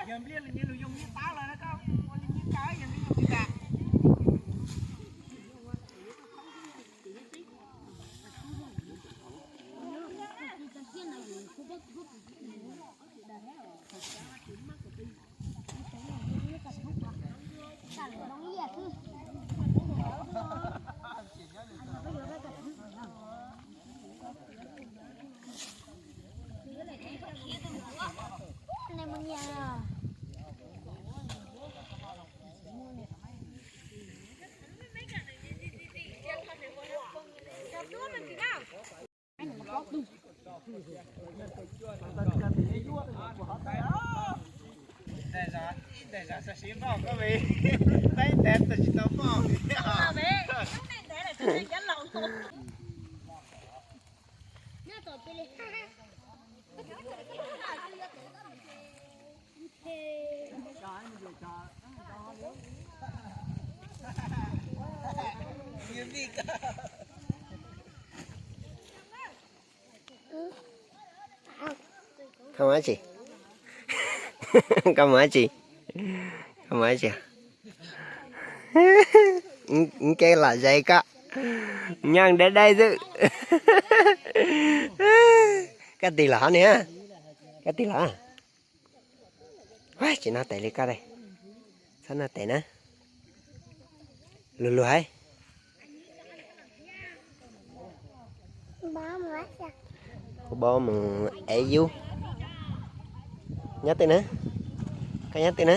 Koj mus dab tsi? Koj mus dab tsi? Koj mus dab tsi? Kev lam zais koj nyeej deb deb xwb. Koj tig los hov niag, koj tig los. Tsis noj tes li koj, txhob noj tes na. Luag luag hais. Kuv paub mus ev yub. Nyob twg na? Koj nyob twg na?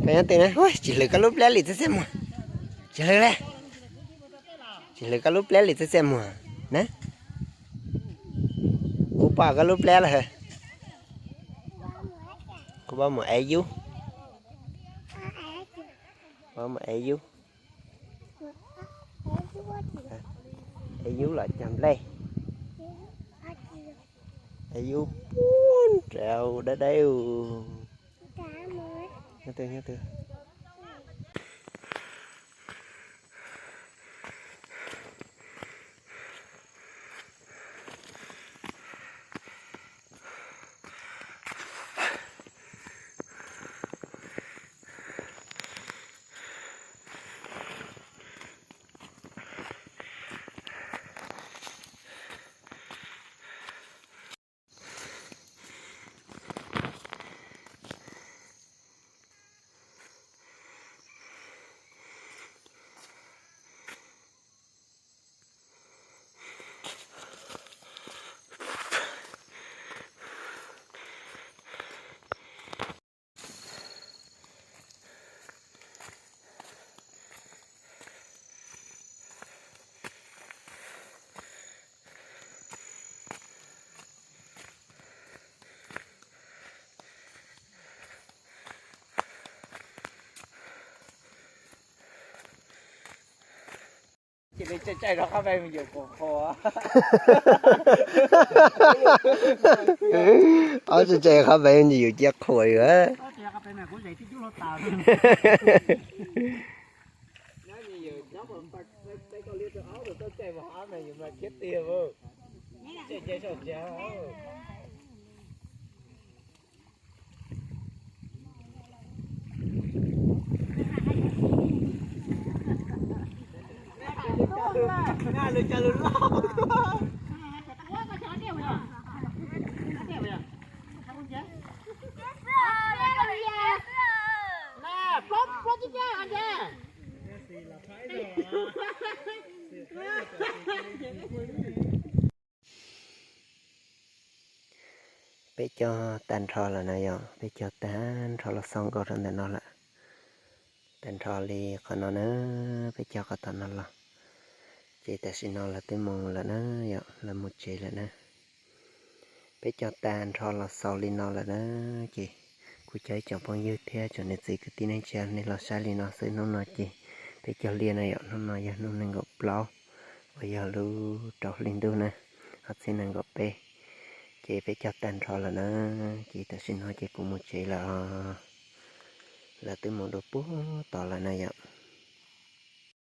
Koj nyob twg na? Tsis hlwv koj lub plab li txiv txiaj muag. Tsis hlwv li. Tsis hlwv koj lub plab li txiv txiaj muag na. Kuv pom koj lub plab lawm. Kuv paub mus ev yub. Paub mus ev yub. Ev yub los cog nplej. Ev yub puag nraud dawb dawb. Ces li tseem tseem rau qab peb mus yuav qhuas qhuas. Ob tseem tseem qab peb mus yuav cia qhuas yuav. Peb cog tag nrho lawm na yom, peb cog tag nrho los xaus nkaus rau ntawm no lawm. Tag nrho li qhov no na, peb cog qhov tom no los. Ces tam sim no lawv twb mus lawm na yom, lawv mus tsev lawm na. Peb cog tag nrho los xaus li no lawm na, ces kuv cov ib tsoom phooj ywg thiab tsoom niam txiv kwv tij neej tsa nej los saib li no xwb. Hnub no ces peb cog liaj na yom, hnub no yog hnub nees nkaum plaub uas yog lub rau hli ntuj na, ob txhiab nees nkaum peb. Ces peb cog tag nrho lawm na, ces tam sim no ces kuv mus tsev lawm os. Lawv twb mus dua puag tod lawm na yom.